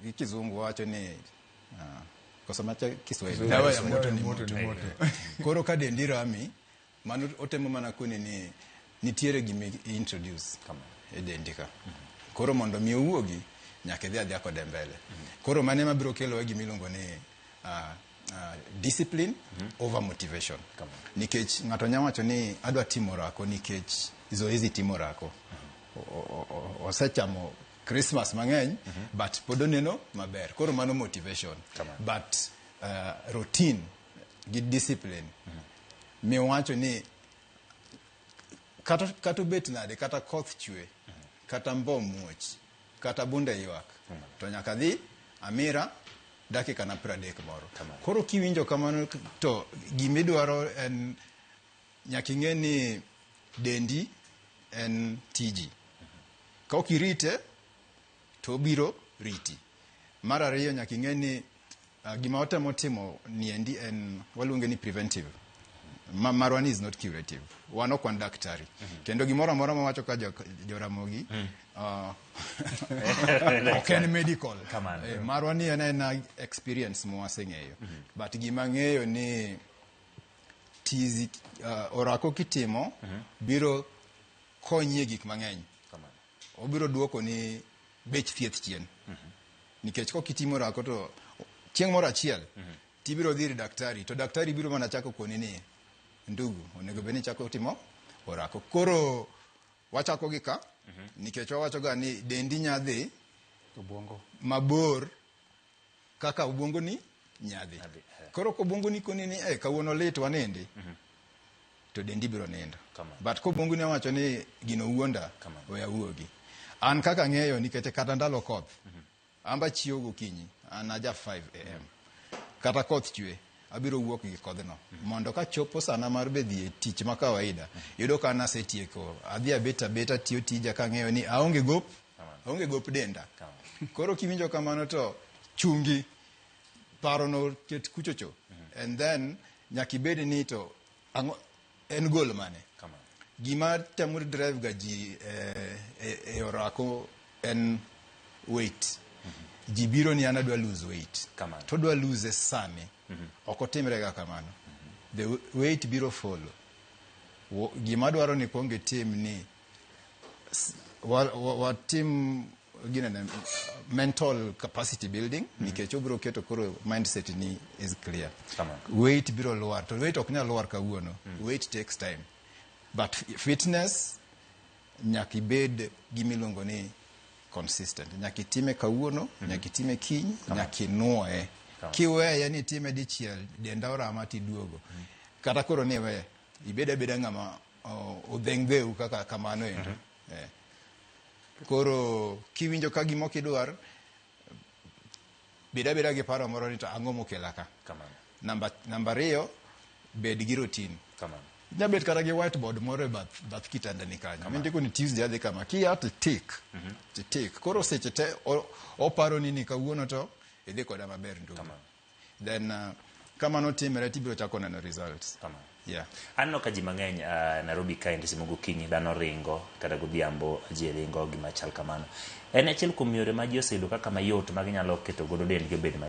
Gi kizungu wacho ni koso macha Kiswahili, dawa ya moto ni moto. Koro ka dendi rami, mano otemo mana koni ni nitiere gima introduce e dendi ka. Koro mondo mi owuogi, nyaka idhi adhiya kode mbele. Koro mano ema biro kelowa gima iluongo ni discipline over motivation. Nikech ng'ato nya wacho ni adwa timo orako nikech zoezi timo orako. Osechamo Christmas mang'eny, but pod oneno maber. Koro mano motivation. But routine gi discipline miwacho ni kata obet nade, kata koth chwe, kata mbom muoch, kata bunde ywak, to nyaka dhi amira dakika na 30 moro. Koro kiwinjo kamano to gimidwaro en nyaka ing'e ni dendi en tiji. Ka ok irite to obiro riti. Mar ariyo, nyaka ing'e ni gima watemo timo niendi en waluonge ni preventive. Marwa ni is not curative. Wan ok wan daktari. Kendo gimoro amora mawacho ka Joramogi ok en medical. Kamano. Marwa ni en ena experience mwaseng'eyo. But gima ng'eyo ni tizi orako kitimo biro konyi e gik mang'eny. Obiro duoko ni bech thieth chien. Nikech kok itimo orako to chieng' moro achiel tibiro dhi ir daktari to daktari biro mana chako koni ni ndugu, onego bed ni ichako timo orako. Koro wachako gi ka nikech wawacho ga ni dendi nya dhi mabor kaka obwongo ni nyadhi. Koro kobwongo ni koni ni kawuono lit wanindi, to dendi biro nindo. But kobwongo ni owacho ni gino wuonda, we awuogi. An kaka ang'eyo nikech kata ndalo koth, amba chiewo gokinyi, an aja 5 am. Kata koth chwe, abiro wuok gi kodhno. Mondo kachopo sana mar be dhi e tich ma kawaida, yudo ka an asetieko, adhi abet abeta tiyo tija kang'eyo ni aonge gop denda. Koro kiwinjo kamano to chungi parono ket kuchocho. And then nyaka ibed ni to ang'o en goal mane? Gima temo drive ga ji e orako en weight. Ji biro ni an adwa lose weight. To odwa lose sani. Ok otimre ga kamano. The weight biro follow. Gima dwaro ni kuong itim ni watim ginene mental capacity building nikech obiro keto koro mindset ni is clear. Weight biro lwar to weight ok nyal lwar kawuono. Weight takes time. But fitness nyaka ibed gimiluongo ni consistent. Nyaka itime kawuono, nyaka itime kiny, nyaka inuoye. Kiweye ni itime dichiel, denda orama tiduogo. Kata koro ni iweye, ibed abeda ng'ama odheng' dheu kaka kamano endo. Koro kiwinjo ka gima ok idwar, bed abeda gi paro moro ni to ang'o mokela ka. Namba 2, bed gi routine. Inya bet kata gi whiteboard moro e bath kitanda ni kanyo. Mindiko ni Tuesday adhi kama. Kia to tick. To tick. Koro seche te oparo ni kawuono to idhi koda maber ndugu. Then kamano timre tibiro chako neno results. Yeah. Aneno ka ji mang'eny Nairobi kaendi seche moko gokinyi dhano ringo kata godhiambo ji ringo gima chal kamano. En achiel kuom yore ma ji oseyudo kaka mayot ma ginyalo keto godo dendgi obed ma